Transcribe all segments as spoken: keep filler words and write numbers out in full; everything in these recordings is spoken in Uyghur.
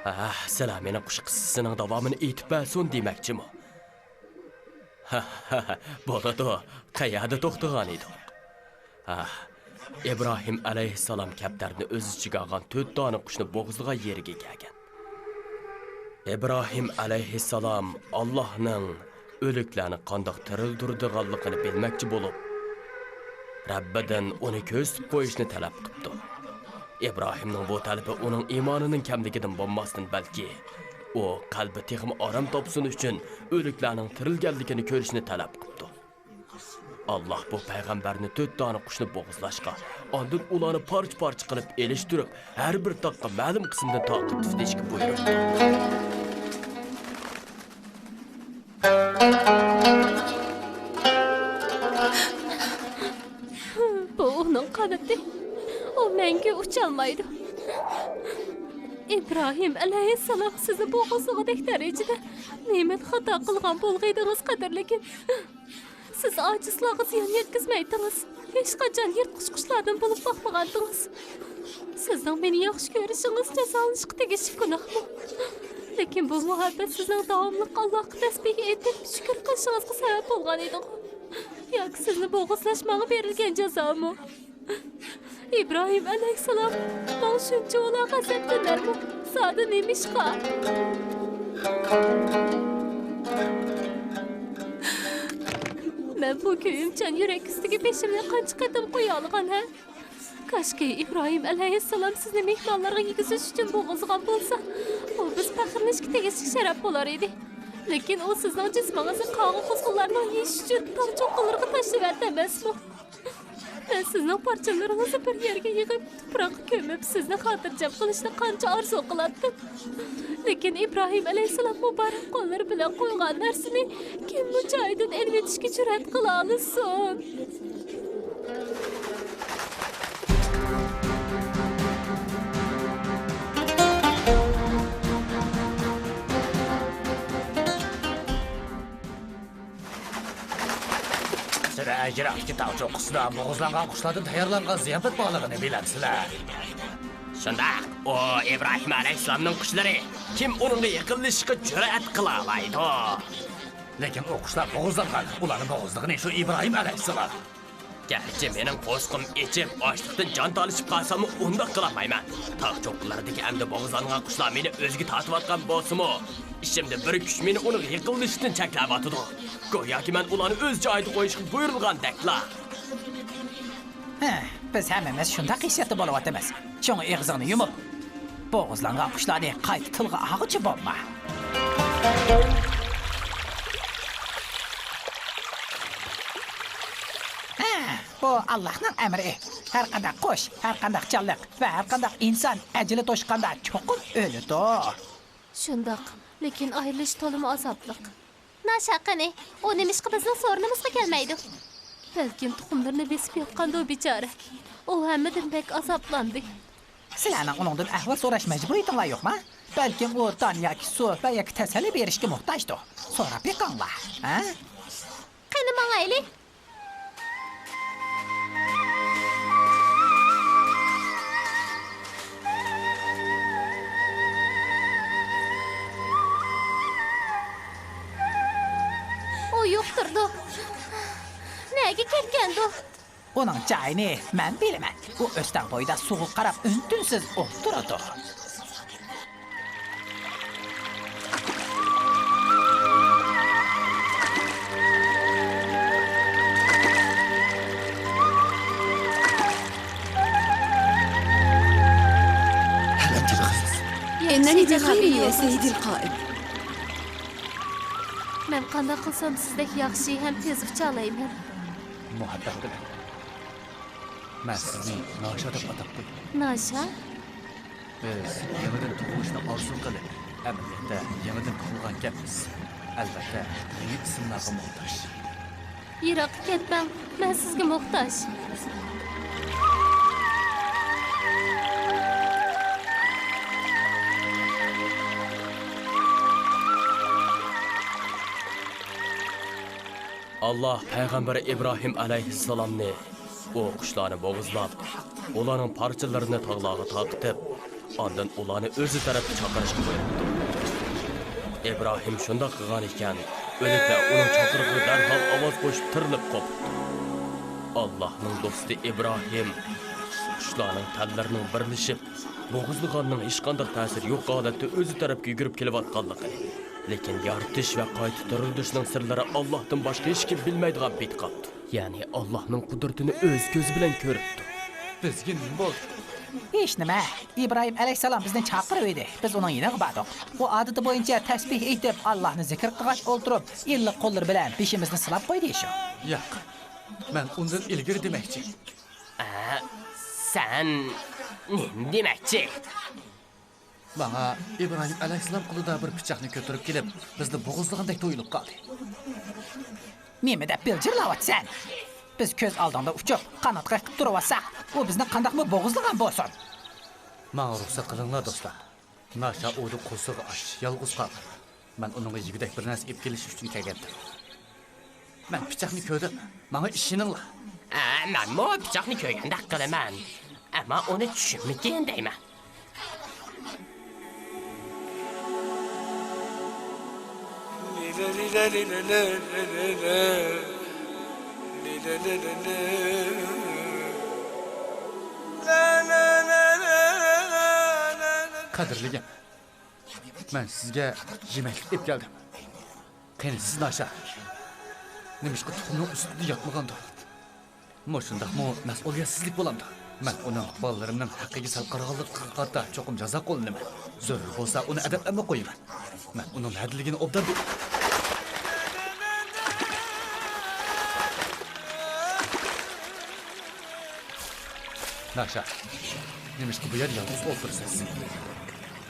ئەھ، سىلەر مېنىڭ قۇش قىسسىسىنىڭ داۋامىنى ئېيتىپ بەرسۇن دېمەكچىمۇ؟ بولىدۇ، قەيەردە توختىغان ئىدۇق؟ ئەھ، ئىبراھىم ئەلەيھىسسالام كەپتەرنى ئۆز ئىچىگە ئالغان تۆت دانە قۇشنى بوغۇزلىغان يېرىگە كەلگەن. ئىبراھىم ئەلەيھىسسالام ئاللاھنىڭ ئۆلۈكلەرنى قانداق تىرىلدۈرىدىغانلىقىنى بىلمەكچى بولۇپ، رەببىدىن ئۇنى كۆرسىتىپ قويۇشنى تەلەپ قىپتۇ. ئىبراھىمنىڭ بۇ تەلىپى ئۇنىڭ ئىمانىنىڭ كەملىكىدىن بولماستىن، بەلكى ئۇ قەلبى تېخىمۇ ئارام تاپسۇن ئۈچۈن ئۆلۈكلەرنىڭ تىرىلگەنلىكىنى كۆرۈشنى تەلەپ قىپتۇ. ئاللاھ بۇ پەيغەمبەرنى تۆت دانە قۇشنى بوغۇزلاشقا، ئاندىن ئۇلارنى پارچە-پارچە قىلىپ ئېلىشتۇرۇپ، ھەر بىر تاغقا مەلۇم قىسىمدىن تارقىتىپ تېشىشكە بۇيرۇپتۇ. بۇ ئۇنىڭ قانىتى. ئۇ مەڭگۈ ئۇچالمايدۇ. ئىبراھىم ئەلەيھىسسالام سىزنى بوغۇزلىغۇدەك دەرىجىدە نېمە خاتا قىلغان بولغىيدىڭىز، قەدىرلىكىم؟ سىز ئاجىزلارغا زىيان يەتكۈزمەيتتىڭىز. ھېچقاچان يىرتقۇچ قۇشلاردىن بولۇپ باقمىغانتىڭىز. سىزنىڭ مېنى ياخشى كۆرۈشىڭىز جازالىنىشقا تېگىشلىك گۇناھمۇ؟ لېكىن بۇ مۇھەببەت سىزنىڭ داۋاملىق ئاللاھقا تەسبىھ ئېيتىپ، شۈكۈر قىلىشىڭىزغا سەۋەب بولغان ئىدىغۇ؟ ياكى سىزنى بوغۇزلاش ماڭا بېرىلگەن جازامۇ؟ ئىبراھىم ئەلەيھىسسالام ماڭا شۇنچىۋالا غەزەپلىنەرمۇ؟ زادى نېمىشقا؟ مەن بۇ كۆيۈمچان يۈرەك ئۈستىگە بېشىمنى قانچە قېتىم قويالىغان، ھە؟ كاشكى ئىبراھىم ئەلەيھىسسالام سىزنى مېھمانلارغا يېگۈزۈش ئۈچۈن بوغۇزلىغان بولسا، بۇ بىز پەخىرلىنىشكە تېگىشلىك شەرەپ بولار ئىدى. لېكىن ئۇ سىزنىڭ جىسمىڭىزنى قاغا-قۇزغۇنلارنىڭ يېيىشى ئۈچۈن تاغ چوققىلىرىغا تاشلىۋەردى ئەمەسمۇ؟ مەن سىزنىڭ پارچىلىرىڭىزنى بىر يەرگە يىغىپ، تۇپراققا كۆمۈپ، سىزنى خاتىرجەم قىلىشنى قانچە ئارزۇ قىلاتتىم. لېكىن ئىبراھىم ئەلەيھىسسالام مۇبارەك قوللىرى بىلەن قويغان نەرسىنى كىممۇ جايىدىن ئېلىۋېتىشكە جۈرئەت قىلالىسۇن؟ سىلەر يىراقتىكى تاغ چوققىسىدا بوغۇزلانغان قۇشلاردىن تەييارلانغان زىياپەت بارلىقىنى بىلەمسىلەر؟ شۇنداق، ئۇ ئىبراھىم ئەلەيھىسسالامنىڭ قۇشلىرى. كىم ئۇنىڭغا يېقىنلىشىشقا جۈرئەت قىلالايدۇ؟ لېكىن ئۇ قۇشلار بوغۇزلانغان، ئۇلارنى بوغۇزلىغىنى شۇ ئىبراھىم ئەلەيھىسسالام. گەرچە مېنىڭ قورسىقىم ئېچىپ، ئاچلىقتىن جان تالىشىپ قالساممۇ، ئۇنداق قىلالمايمەن. تاغ چوققىلىرىدىكى ئەمدى بوغۇزلانغان قۇشلار مېنى ئۆزىگە تارتىۋاتقان بولسىمۇ، ئىچىمدە بىر كۈچ مېنى ئۇنىڭغا يېقىنلىشىشتىن چەكلەۋاتىدۇ. گوياكى مەن ئۇلارنى ئۆز جايىدا قويۇشقا بۇيرۇلغاندەكلا. ھە، بىز ھەممىمىز شۇنداق ھېسسىياتتا بولۇۋاتىمىز. شۇڭا ئېغىزىڭنى يۇمۇپ، بوغۇزلانغان قۇشلارنى قايتا تىلغا ئالغۇچى بولما. ھە، بۇ ئاللاھنىڭ ئەمرى. ھەر قانداق قۇش، ھەر قانداق جانلىق ۋە ھەر قانداق ئىنسان ئەجىلى توشقاندا چوقۇم ئۆلىدۇ. شۇنداق، لېكىن ئايرىلىش تولىمۇ ئازابلىق. ناشا قېنى، ئۇ نېمىشقا بىزنىڭ سورۇنىمىزغا كەلمەيدۇ؟ بەلكىم تۇخۇملىرىنى بېسىپ ياتقاندۇ بىچارە. ئۇ ھەممىدىن بەك ئازابلاندى. سىلەرنىڭ ئۇنىڭدىن ئەھۋال سوراش مەجبۇرىيىتىڭلار يوقما؟ بەلكىم ئۇ دان ياكى سۇ ۋە ياكى تەسەللى بېرىشكە موھتاجدۇ. سوراپ بېقىڭلار، ھە؟ قېنى ماڭايلى. ئۇ يوقتۇرىدۇ. نەگە كەتكەندۇ؟ ئۇنىڭ جايىنى مەن بىلىمەن. ئۇ ئۆستەڭ بويىدا سۇغا قاراپ ئۈن-تىنسىز ئولتۇرىدۇ. هل أنت بخير؟ ياخشى، جانابىي يولداش. مەن قانداق قىلسام سىزدەك ياخشى ھەم تېز ئۇچالايمەن؟ مۇھەببەت بىلەن. مەن سىزنى ناشا دەپ ئاتاپ قويدۇم. ناشا؟ بىز يېڭىدىن تۇغۇلۇشنى ئارزۇ قىلىپ، ئەمەلىيەتتە يېڭىدىن تۇغۇلغان گەپمىز. ئەلۋەتتە، يېڭى ئىسىملارغا موھتاج. يىراققا كەتمەڭ، مەن سىزگە موھتاج. ئاللاھ پەيغەمبىرى ئىبراھىم ئەلەيھىسسالامنى، ئۇ قۇشلارنى بوغۇزلاپ، ئۇلارنىڭ پارچىلىرىنى تاغلارغا تارقىتىپ، ئاندىن ئۇلارنى ئۆزى تەرەپكە چاقىرىشقا بۇيرۇپتۇ. ئىبراھىم شۇنداق قىلغان ئىكەن، ئۆلۈكلەر ئۇنىڭ چاقىرىقىغا دەرھال ئاۋاز قوشۇپ تىرىلىپ قوپۇپتۇ. ئاللاھنىڭ دوستى ئىبراھىم قۇشلارنىڭ تەنلىرىنىڭ بىرلىشىپ، بوغۇزلىغاننىڭ ھېچقانداق تەسىرى يوق ھالەتتە ئۆزى تەرەپكە يۈگۈرۈپ كېلىۋاتقانلىقىنى، لېكىن يارىتىش ۋە قايتا تىرىلدۈرۈشنىڭ سىرلىرى ئاللاھتىن باشقا ھېچكىم بىلمەيدىغان پېتى قاپتۇ. يەنى ئاللاھنىڭ قۇدرىتىنى ئۆز كۆزى بىلەن كۆرۈپتۇ. بىزگە نېمە بولدى؟ ھېچنېمە. ئىبراھىم ئەلەيھىسسالام بىزنى چاقىرىۋىدى. بىز ئۇنىڭ يېنىغا باردۇق. ئۇ ئادىتى بويىچە تەسبىھ ئېيتىپ، ئاللاھنى زىكىر قىلغاچ ئولتۇرۇپ، ئىللىق قوللىرى بىلەن بېشىمىزنى سىلاپ قويدى شۇ. ياق، مەن ئۇندىن ئىلگىرى دېمەكچى. ئە، سەن نېمە دېمەكچى؟ ماڭا ئىبراھىم ئەلەيھىسسالام قولىدا بىر پىچاقنى كۆتۈرۈپ كېلىپ، بىزنى بوغۇزلىغاندەك تۇيۇلۇپ قالدى. نېمە دەپ بىلجىرلاۋاتىسەن؟ بىز كۆز ئالدىڭدا ئۇچۇپ، قانات قېقىپ تۇرۇۋاتساق، ئۇ بىزنى قانداقمۇ بوغۇزلىغان بولسۇن؟ ماڭا رۇخسەت قىلىڭلار، دوستلار. ناشا ئۇدا قورسىقى ئاچ، يالغۇز قالغان. مەن ئۇنىڭغا يېگۈدەك بىر نەرسە ئېلىپ كېلىش ئۈچۈن كەلگەنتىم. مەن پىچاقنى كۆردۈم. ماڭا ئىشىنىڭلار. ئە، مەنمۇ پىچاقنى كۆرگەندەك قىلىمەن. ئەمما ئۇنى چۈشۈممىكىن دەيمەن. قەدىرلىگەن، مەن سىزگە يېمەكلىك ئېلىپ كەلدىم. قېنى سىز ناشا، نېمىشقا تۇخۇمنىڭ ئۈستىدە ياتمىغاندۇ؟ مۇشۇنداقمۇ مەسئۇلىيەتسىزلىك بولامدۇ؟ مەن ئۇنىڭ بالىلىرىمنىڭ ھەققىگە سەل قارىغانلىقىغا قارىتا چوقۇم جازا قوللىنىمەن. زۆرۈر بولسا ئۇنى ئەدەپلەپمۇ قويىمەن. مەن ئۇنىڭ ھەدىلىگىنى ئوبدان بىل- ناشا، نېمىشقا بۇ يەردە يالغۇز ئولتۇرىسىز؟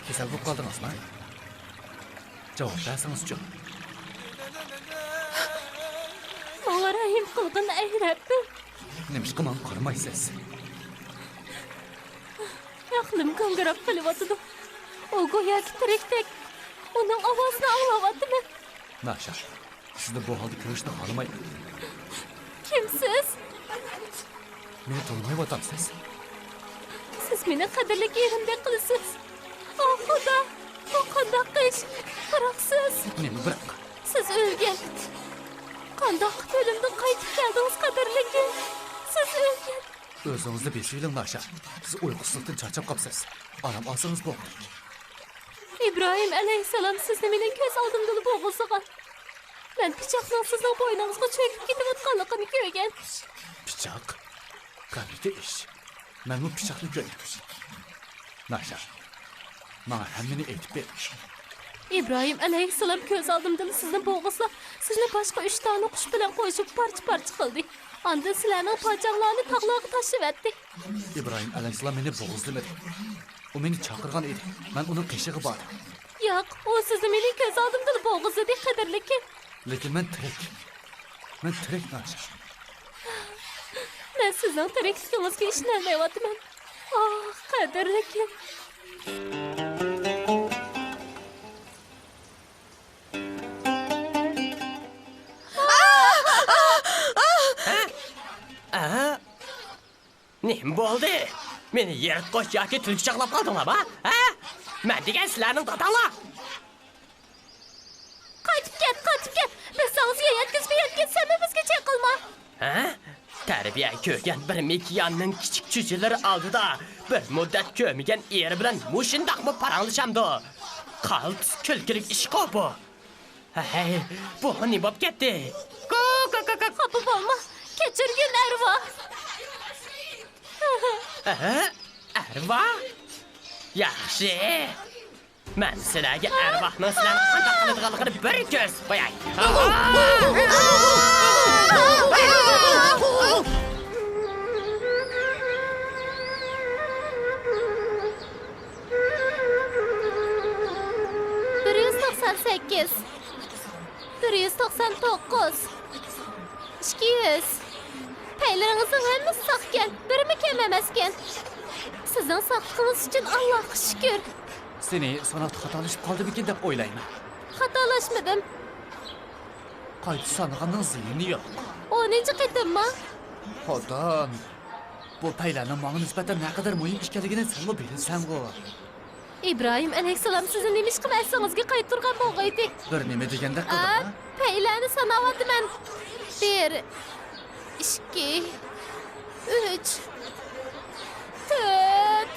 كېسەل بولۇپ قالدىڭىزمۇ؟ جاۋاب بەرسىڭىزچۇ؟ ماڭا رەھىم قىلغىن، ئەي رەببىم. نېمىشقا ماڭا قارىمايسىز؟ ئەقلىم گاڭگىراپ قېلىۋاتىدۇ. ئۇ گوياكى تىرىكتەك. ئۇنىڭ ئاۋازىنى ئاڭلاۋاتىمەن. ناشا، سىزنى بۇ ھالدا كۆرۈشنى خالىمايمەن. كىمسىز؟ مېنى تونۇمايۋاتامسىز؟ سىز مېنى قەدىرلىك ئېرىمدەك قىلىسىز. ئاھ، خۇدا، بۇ قانداق ئىش؟ بىراق سىز. نېمە بىراق؟ سىز ئۆلگەن. قانداق قىلىپ ئۆلۈمدىن قايتىپ كەلدىڭىز، قەدىرلىكىم؟ سىز ئۆلگەن. ئۆزىڭىزنى بېسىۋېلىڭ، ناشا. سىز ئۇيقۇسىزلىقتىن چارچاپ قاپسىز. ئارام ئالسىڭىز بولغۇدەك. ئىبراھىم ئەلەيھىسسالام سىزنى مېنىڭ كۆز ئالدىمدىلا بوغۇزلىغان. مەن پىچاقنىڭ سىزنىڭ بوينىڭىزغا چۆكۈپ كېتىۋاتقانلىقىنى كۆرگەن. پىچاق؟ غەلىتە ئىش. مەنمۇ پىچاقنى كۆرگەن. ناشا، ماڭا ھەممىنى ئېيتىپ بېرىڭ. ئىبراھىم ئەلەيھىسسالام كۆز ئالدىمدىلا سىزنى بوغۇزلاپ، سىزنى باشقا ئۈچ دانە قۇش بىلەن قوشۇپ پارچە-پارچە قىلدى. ئاندىن سىلەرنىڭ پاچاڭلارنى تاغلارغا تاشلىۋەتتى. ئىبراھىم ئەلەيھىسسالام مېنى بوغۇزلىمىدى. ئۇ مېنى چاقىرغان ئىدى. مەن ئۇنىڭ قېشىغا باردىم. ياق، ئۇ سىزنى مېنىڭ كۆز ئالدىمدىلا بوغۇزلىدى، قەدىرلىكىم. لېكىن مەن تىرىك. مەن تىرىك، ناشا. مەن سىزنىڭ تىرىكلىكىڭىزگە ئىشىنەلمەيۋاتىمەن. ئاھ، قەدىرلىكىم. ئە؟ نېمە بولدى؟ مېنى يىرتقۇچ ياكى تۈلكە چاقلاپ قالدىڭلارمۇ؟ ھە؟ مەن دېگەن سىلەرنىڭ داداڭلار. قايتىپ كەت، قايتىپ كەت! بىز ساڭا زىيان يەتكۈزمەي يەتكەنسەنمۇ بىزگە چېقىلما! ھە؟ تەربىيە كۆرگەن بىر مېكىياننىڭ كىچىك چۈجىلىرى ئالدىدا بىر مۇددەت كۆرمىگەن ئېرى بىلەن مۇشۇنداقمۇ پاراڭلىشامدۇ؟ قالتىس كۈلكىلىك ئىشقۇ بۇ! ھەي، بۇ نېمە بولۇپ كەتتى؟ كو، كو، كو، كو. خاپا بولما، كەچۈرگىن ئەرۋاھ. ھە؟ ئەرۋاھ؟ ياخشى. مەن سىلەرگە ئەرۋاھنىڭ سىلەرنى قانداق قىلىدىغانلىقىنى بىر كۆرسىتىپ قوياي. بىر يۈز توقسان سەككىز، بىر يۈز توقسان توققۇز، ئىككى يۈز. پەيلىرىڭىزنىڭ ھەممىسى ساقكەن، بىرىمۇ كەم ئەمەسكەن. سىزنىڭ ساقلىقىڭىز ئۈچۈن ئاللاھقا شۈكۈر. سېنى ساناقتا خاتالىشىپ قالدىمىكىن دەپ ئويلايمەن. خاتالاشمىدىم. قايتا سانىغاننىڭ زىيىنى يوق. ئونىنچى قېتىممۇ؟ خۇدام، بۇ پەيلەرنىڭ ماڭا نىسبەتەن نەقەدەر مۇھىم ئىكەنلىكىنى سەنمۇ بىلىسەنغۇ؟ ئىبراھىم ئەلەيھىسسالام سىزنى نېمىشقا مەسىڭىزگە قايتۇرغان بولغىيدى؟ بىر نېمە دېگەندەك قىلدىڭ، ھە؟ پەيلەرنى ساناۋاتىمەن. بىر، ئىككى، ئۈچ، تۆت.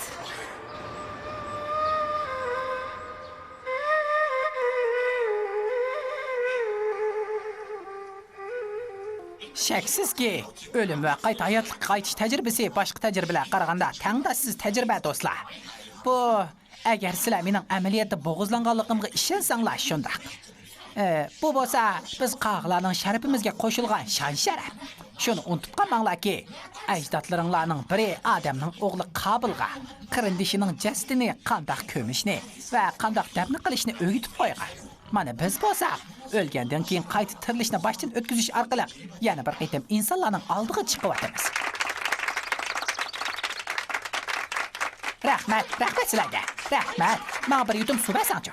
شەكسىزكى، ئۆلۈم ۋە قايتا ھاياتلىققا قايتىش تەجرىبىسى باشقا تەجرىبىلەرگە قارىغاندا تەڭداشسىز تەجرىبە، دوستلار. بۇ، ئەگەر سىلەر مېنىڭ ئەمەلىيەتتە بوغۇزلانغانلىقىمغا ئىشەنسەڭلار، شۇنداق. ئە، بۇ بولسا بىز قاغىلارنىڭ شەرىپىمىزگە قوشۇلغان شان-شەرەپ. شۇنى ئۇنتۇپ قالماڭلاركى، ئەجدادلىرىڭلارنىڭ بىرى ئادەمنىڭ ئوغلى قابىلغا قېرىندىشىنىڭ جەسىتىنى قانداق كۆمۈشنى ۋە قانداق دەپنە قىلىشنى ئۆگىتىپ قويغان. مانا بىز بولساق، ئۆلگەندىن كېيىن قايتا تىرىلىشنى باشتىن ئۆتكۈزۈش ئارقىلىق يەنە بىر قېتىم ئىنسانلارنىڭ ئالدىغا چىقىۋاتىمىز. رەھمەت، رەھمەت سىلەرگە. رەھمەت. ماڭا بىر يۇتۇم سۇ بەرسەڭچۇ.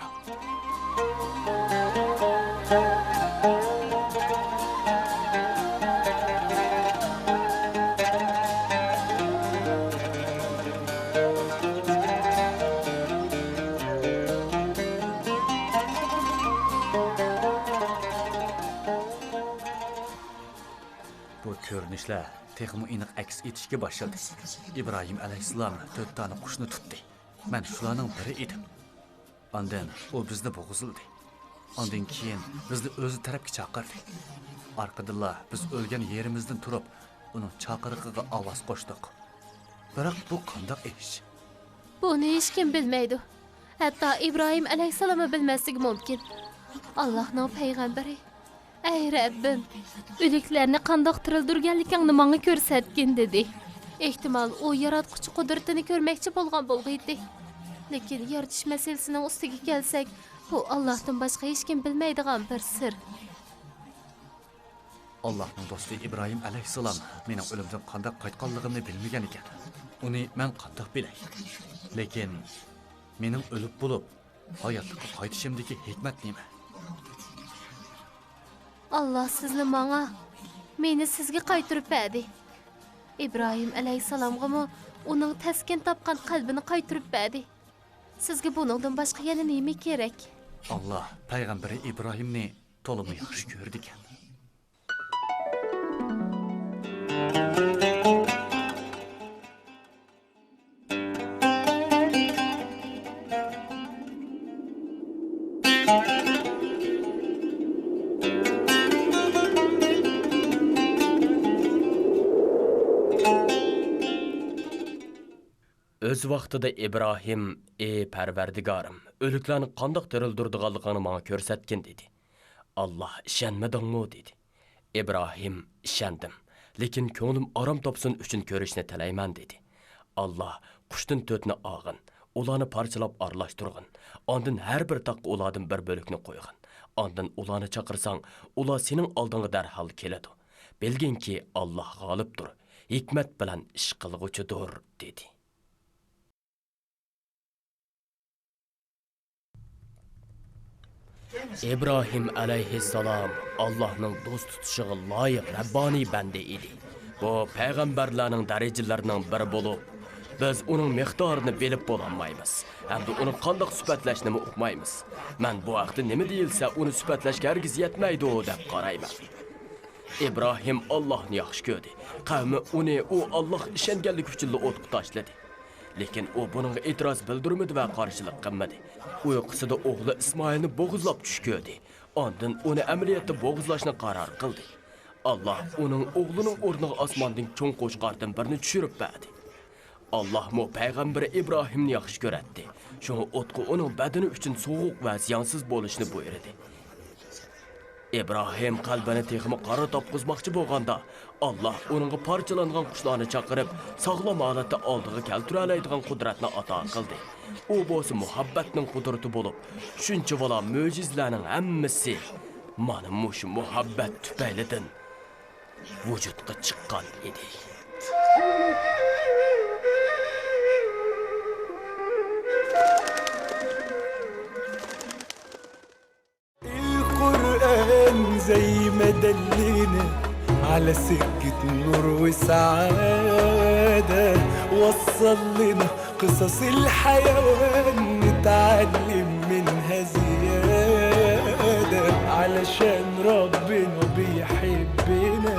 بۇ كۆرۈنۈشلەر تېخىمۇ ئېنىق ئەكس ئېتىشكە باشلىدى. ئىبراھىم ئەلەيھىسسالام تۆت دانە قۇشنى تۇتتى. مەن شۇلارنىڭ بىرى ئىدىم. ئاندىن ئۇ بىزنى بوغۇزلىدى. ئاندىن كېيىن بىزنى ئۆزى تەرەپكە چاقىردى. ئارقىدىنلا بىز ئۆلگەن يېرىمىزدىن تۇرۇپ، ئۇنىڭ چاقىرىقىغا ئاۋاز قوشتۇق. بىراق بۇ قانداق ئىش؟ بۇنى ھېچكىم بىلمەيدۇ. ھەتتا ئىبراھىم ئەلەيھىسسالاممۇ بىلمەسلىكى مۇمكىن. ئاللاھنىڭ پەيغەمبىرى، ئەي رەببىم، ئۆلۈكلەرنى قانداق تىرىلدۈرگەنلىكىڭنى ماڭا كۆرسەتكىن، دېدى. ئېھتىمال، ئۇ ياراتقۇچى قۇدرىتىنى كۆرمەكچى بولغان بولغىيتى. لېكىن يارىتىش مەسىلىسىنىڭ ئۈستىگە كەلسەك، بۇ ئاللاھتىن باشقا ھېچكىم بىلمەيدىغان بىر سىر. ئاللاھنىڭ دوستى ئىبراھىم ئەلەيھىسسالام مېنىڭ ئۆلۈمدىن قانداق قايتقانلىقىمنى بىلمىگەن ئىكەن. ئۇنى مەن قانداق بىلەي؟ لېكىن مېنىڭ ئۆلۈپ بولۇپ، ھاياتلىققا قايتىشىمدىكى ھېكمەت نېمە؟ ئاللا سىزنى ماڭا، مېنى سىزگە قايتۇرۇپ بەردى. ئىبراھىم ئەلەيھىسسالامغىمۇ ئۇنىڭ تەسكىن تاپقان قەلبىنى قايتۇرۇپ بەردى. سىزگە بۇنىڭدىن باشقا يەنە نېمە كېرەك؟ ئاللا پەيغەمبىرى ئىبراھىمنى تولىمۇ ياخشى كۆرىدىكەن. ئۆز ۋاقتىدا ئىبراھىم، ئى پەرۋەردىگارىم، ئۆلۈكلەرنى قانداق تىرىلدۈرىدىغانلىقىڭنى ماڭا كۆرسەتكىن، دېدى. ئاللا، ئىشەنمىدىڭمۇ؟ دېدى. ئىبراھىم، ئىشەندىم، لېكىن كۆڭلۈم ئارام تاپسۇن ئۈچۈن كۆرۈشنى تىلەيمەن، دېدى. ئاللا، قۇشتىن تۆتنى ئالغىن، ئۇلارنى پارچىلاپ ئارىلاشتۇرغىن، ئاندىن ھەر بىر تاغقا ئۇلاردىن بىر بۆلەكنى قويغىن، ئاندىن ئۇلارنى چاقىرساڭ، ئۇلار سېنىڭ ئالدىڭغا دەرھال كېلىدۇ. بىلگىنكى، ئاللا غالىبتۇر، ھېكمەت بىلەن ئىش قىلغۇچىدۇر، دېدى. ئىبراھىم ئەلەيھىسسالام ئاللاھنىڭ دوست تۇتۇشىغا لايىق رەببانىي بەندە ئىدى. بۇ پەيغەمبەرلەرنىڭ دەرىجىلىرىنىڭ بىرى بولۇپ، بىز ئۇنىڭ مىقدارىنى بىلىپ بولالمايمىز ھەمدە ئۇنى قانداق سۈپەتلەشنىمۇ ئۇقمايمىز. مەن بۇ ھەقتە نېمە دېيىلسە، ئۇنى سۈپەتلەشكە ھەرگىز يەتمەيدۇ، دەپ قارايمەن. ئىبراھىم ئاللاھنى ياخشى كۆردى. قەۋمى ئۇنى ئۇ ئاللاھقا ئىشەنگەنلىكى ئۈچۈنلا ئوتقا تاشلىدى. لېكىن ئۇ بۇنىڭغا ئېتىراز بىلدۈرمىدى ۋە قارشىلىق قىلمىدى. ئۇيقۇسىدا ئوغلى ئىسمائىلنى بوغۇزلاپ چۈش كۆردى. ئاندىن ئۇنى ئەمەلىيەتتە بوغۇزلاشنى قارار قىلدى. ئاللاھ ئۇنىڭ ئوغلىنىڭ ئورنىغا ئاسماندىن چوڭ قوچقاردىن بىرنى چۈشۈرۈپ بەردى. ئاللاھمۇ پەيغەمبىرى ئىبراھىمنى ياخشى كۆرەتتى. شۇڭا ئوتقا ئۇنىڭ بەدىنى ئۈچۈن سوغۇق ۋە زىيانسىز بولۇشنى بۇيرۇدى. ئىبراھىم قەلبىنى تېخىمۇ قارا تاپقۇزماقچى بولغاندا، ئاللاھ ئۇنىڭغا پارچىلانغان قۇشلارنى چاقىرىپ، ساغلام ھالەتتە ئالدىغا كەلتۈرەلەيدىغان قۇدرەتنى ئاتا قىلدى. ئۇ بولسا مۇھەببەتنىڭ قۇدرىتى بولۇپ، شۇنچىۋالا مۆجىزىلەرنىڭ ھەممىسى مانا مۇشۇ مۇھەببەت تۈپەيلىدىن ۋۇجۇدقا چىققان ئىدى. القرآن زي ما دلنا على سكة نور وسعادة، وصل لنا قصص الحيوان تعلم منها زيادة، علشان ربنا بيحبنا،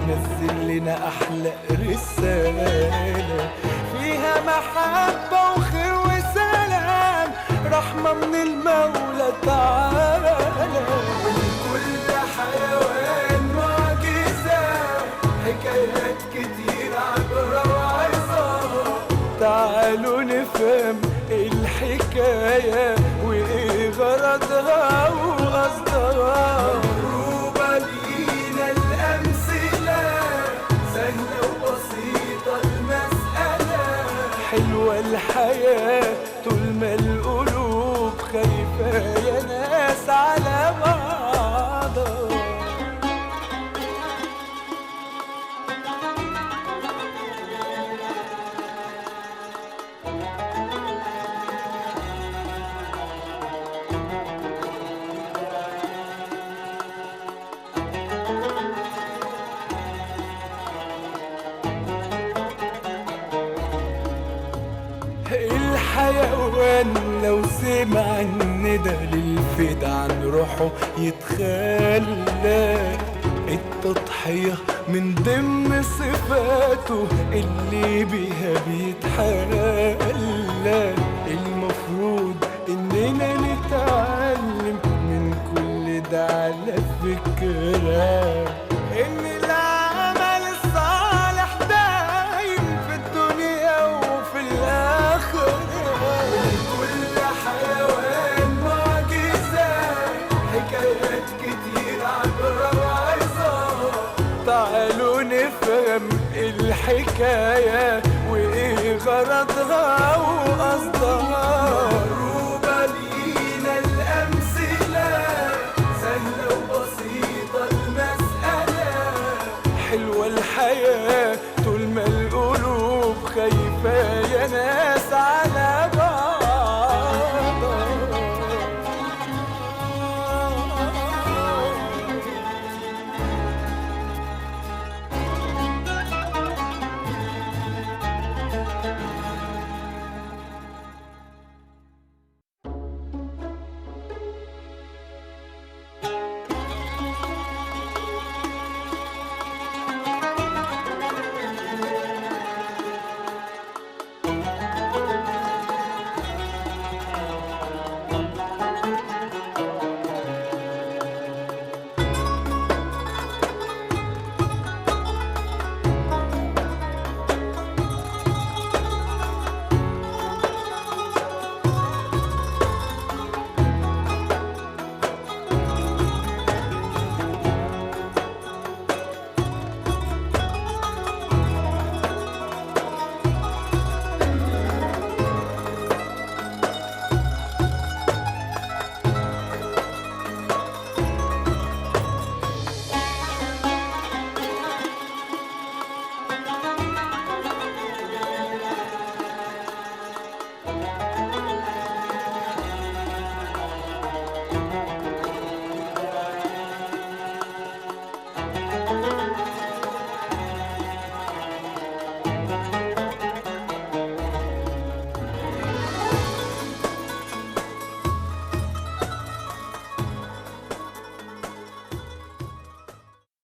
نزل لنا أحلى رسالة، فيها محبة وخير وسلام، رحمة من المولى تعالى. ولكل حيوان معجزة، حكايات كتير عبرة وعظة. تعالوا نفهم الحكاية وإيه غرضها وقصدها. مضروبة لينا الأمثلة، سهلة وبسيطة المسألة. حلوة الحياة طول ما القلوب خايفة يا ناس على بعضها. الحيوان لو سمع الندى للفدا عن روحه يتخلى. التضحية من ضمن صفاته اللي بيها بيتحلى. المفروض إننا نتعلم من كل ده على فكرة، إن العمل الصالح دايم في الدنيا وفي الآخرة. كل حيوان معجزة، حكايات كتير عبرة وعظة. تعالوا نفهم الحكاية وإيه غرضها وقصدها. مضروبة لينا الأمثلة، سهلة وبسيطة المسألة. حلوة الحياة طول ما القلوب خايفة